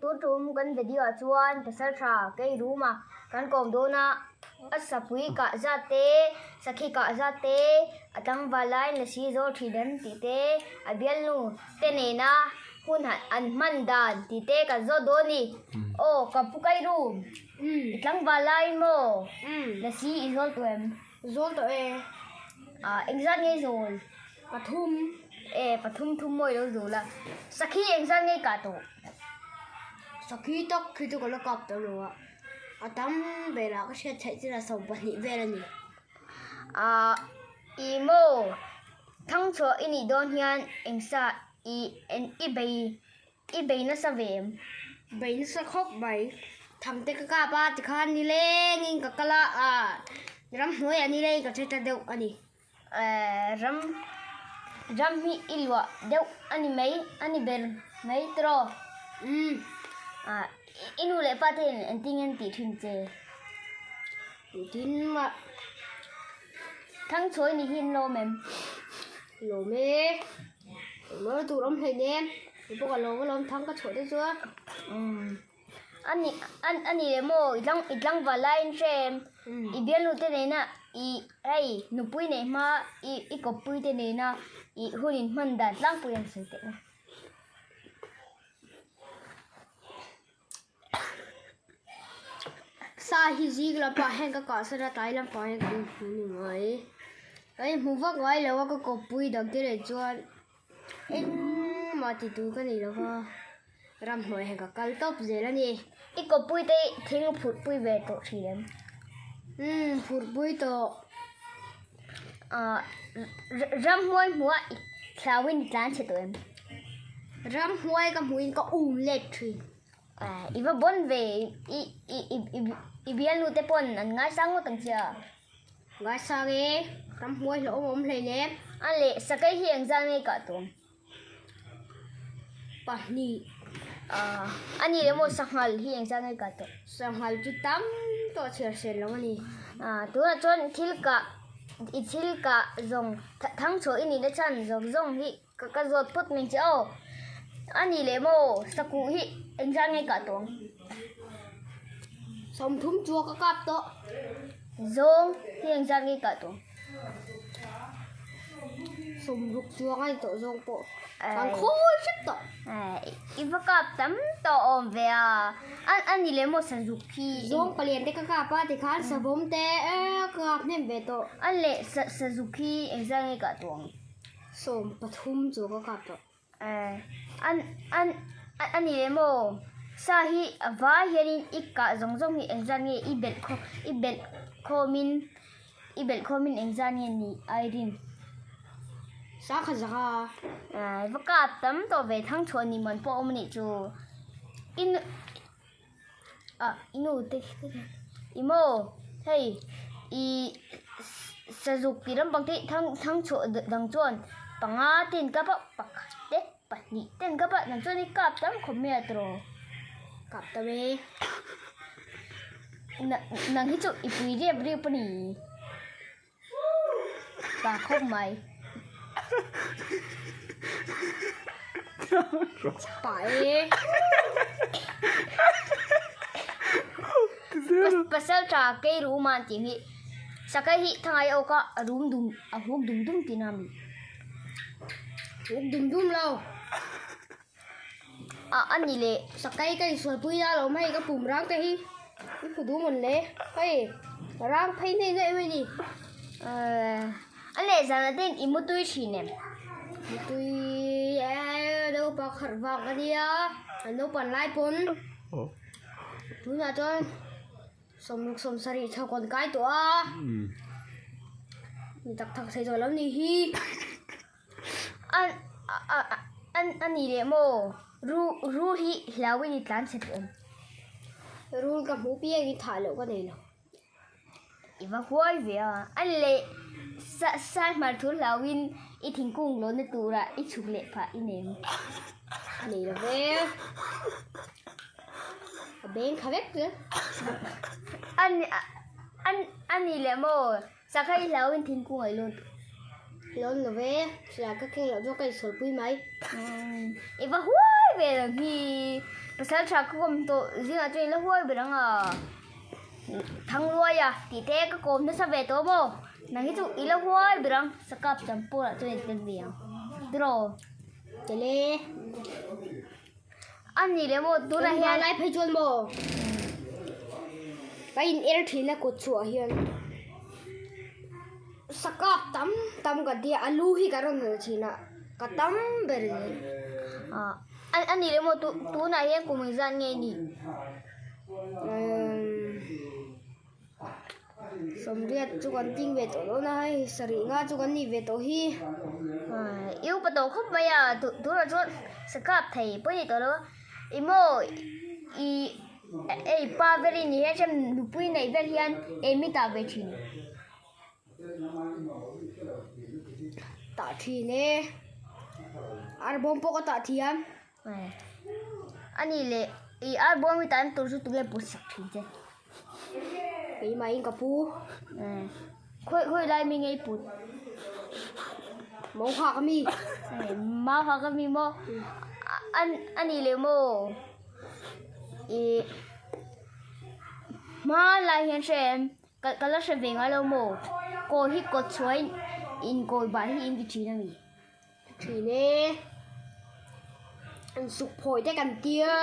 Tun tum kan video ah chuan pasal tha kei room a kan kawm dawn a, a sapui kah zat te, sakhi kah zat te, a tlangval laiin lasi zawl thin em tih te, a bialnu te nena hun an hman dan tih te kan zawt dawn a ni. Aw ka pu kai room, i tlangval laiin maw lasi i zawl tawh em? Zawl tawh e. Ah engzat nge zawl? Pathum. E pathum thum mawi lo zawl a. Sakhi engzat nge kah tawh? Sakhi tak khi chu ka la kap tawh lo a. A tam velah ka hriat theih chin a 12 vel a ni. Ah i maw thangchhuah i nih dawn hian engsa i i bei I bei nasa ve em? Bei nasa khawp mai. Thangte ka kap a tikhan nilengin ka kal a, ah ramhnuaiah nilengin ka che ta deuh a ni. Eh ram ram hi i luah deuh a ni mai a ni ber mai tiraw? Umm. Ah i nu leh pa te hian engtin nge an tih thin che? Engtin mah. Thangchhuah i nih hi an lawm em? Lawm e. Engmah tur awm hlein e. Kei pawh ka lawm alawm thang ka chhuah te chu a. Umm. Ani an ani leh maw i tlang i tlangval laiin hre em? I bialnu te nena i hei nupui neih hma i i kawppui te nena i hun in hman dan tlangpui an sawi teh u. Sa hi zing lampah hian ka kah san a tlai lampah hian kan inhmu ni mai. Kan inhmu vak ngai lo a ka kawppui dang te leh chuan engmah ti tur ka nei lo va ramhnuai hian ka kal tawp zel a ni. I kawppui te hi thing phurh pui ve tawh thin em? Umm phurh pui tawh. Ahh ramhnuai hmuh a i thlauhin i tlan chhe tawh em? Ramhnuai ka hmuhin ka um let thin. I va bawn ve i i i i bialnu te pawn an ngaisang ngawt ang che a. Ngaisang e, ramhnuai hlauhawm awm hlein e. A leh sakei hi engzah nge kah tum? Pahnih. Ah, a ni leh maw sanghal hi engzah nge kah tawh? Sanghal chu tam tawh chhiar sel lo a ni. Ah, tunah chuan thil kah i thil kah zawng thangchhuah i nihna chhan zawng zawng hi Ka ka zawt phawt mai che aw. A ni leh maw sakuh hi engzah nge kah tawh ang? 30 chua ka kap tawh. Zawng hi engzah nge kah tawh ang? 60 chua ka ni tawh zawng pawh. Kan khawi hrep tawh. I va kap tam tawh awm ve a. A ni leh maw sazuk hi. Zawng palian te ka kap a tikhan savawm te ka kap hnem ve tawh. A leh sazuk hi engzah nge kah tawh ang? 13 chu ka kap tawh. Eh, an, an, a ni leh maw? Sa hi a vai hianin i kah zawng zawng hi engzat nge i belh khaw, i belh khawmin, i belh khawmin engzat nge ni a i rin? Sa kha zak a. Eh, va kap tam tawh ve thang chhuah ni man pawh a awm a nih chu. I nu, ah, i nu te i maw? Hei, i sazuk tih lampang te hi thang thang chhuah dang chuan panga te an kap a, pakhat te pahnih te an kap a, nang chuan i kap tam khawp mai a tiraw? Kap tam e. Nang hi chu i pui riap riap a ni. Pa khawp mai. Pa e. Pasal tha kei rum an tih hi sakai hi thangai awk a a rum dum a huk dum dum tihna a mi. Huk dum dum lo. A a ni leh. Sakai ka insualpui na lo hei ka pum rang te hi i hmu duh mawn le hei rang phei nei nuaih mai ni. A leh zan ah ten i mutui thin em? Mutui e naupang kharh vang a nia an naupan lai pawn tunah chuan 60 chho kawn kai tawh a ni tak tak thei tawh lo ni hi. A ni leh maw? Rul hi hlauin i tlan chhe tawh em? Rul ka hmuh piang i thah loh ka nei lo. I va huai ve a. A ni leh sai hmar thu hlauin i thingkung lawnna turah i chhuk leh phah i nei em? Nei lo ve. A beng kha vek chu. A ni leh maw? Sakai hlauin thingkung a i lawn tawh. Lawn lo ve, silai ka keng loh zawk ka insualpui mai. I va huai ve lo hi. Pasal tha ka kawm tawh zingah chuan i la huai ber ang a, Thangluaia tih te ka kawm nasa ve tawh maw? Nang hi chu i la huai ber ang, sakap champawlah chuan i tel ve ang tiraw? Tele. A ni leh maw tunah hian. Lai phei chuan maw? Ka in er thin a kut chhuah hian sakap tam tam ka tia a lu hi ka rawn hmu thin a ka tam ber zel. A ni leh maw tunah hian kum engzat nge ni? Sawmriat chu kan ting ve tawh dawn a hei sarih nga chu kan nih ve tawh hi. I upa tawh khawp mai a tunah chuan sakap thei pawh ni tawh lo a i maw i ei pa vel i nih hian chuan nupui neih vel hian eng mi tah ve thin. Tah thin e arbawm pawh ka tah thiam. A nih leh i arbawm hi tan tur chu tunge put sak thin che? Keimah in ka pu. Khawi khawi lai mi ngei put? Mau hak a mi. Mau hak a mi maw? A nih leh maw? I hma lai hian hre em? Ka la hre ve ngai lo maw? Kawi hi kawt chhuah in inkawi bah hi in ti thin a mi? Thin e. An suk phawi te kan tia.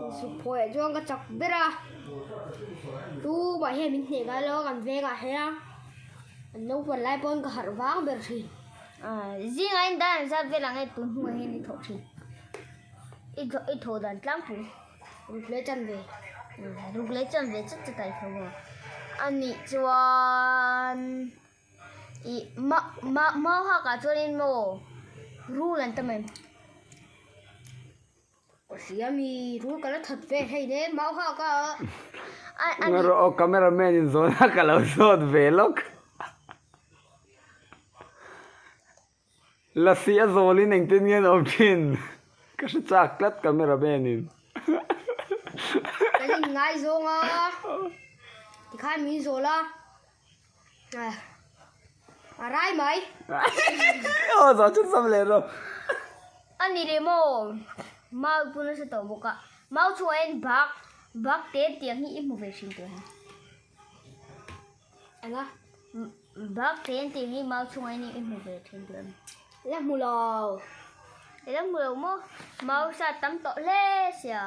An suk phawi ah chuan ka chak ber a. Tumah hian min hneh ngai lo a kan vengah hian an naupang lai pawn ka harh vang ber thin. Zingah in dan an zat vel ang e tun hnuah hian i thawh thin. I thawh dan tlangpui. Ruk leh chan ve. Ruk leh chan ve chat chat a i tho maw? Anih chuan. Ih ma ma mau hak ah chuanin maw rul an tam em? Ka hria mi rul ka la that ve hei le mau hak ah. Nga rawh aw camera man in zawn a ka lo zawt ve lawk. Lasi a zawl in engtin nge an awm thin ka hre chak tlat camera man in. Kan in ngaizawng a tikhan min zawl a. A rai mai. Aw zawh chu sam leh rawh. A ni leh maw? Mau pawh nasa tawh bawk a. Mau chungah hian bak bak te tiang hi i hmu ve thin teh ang. Eng a? Bak te tiang hi mau chungah hian i hmu ve thin teh ang. La hmu lo. I la hmu lo maw? Mau sa tam tawh hle sia.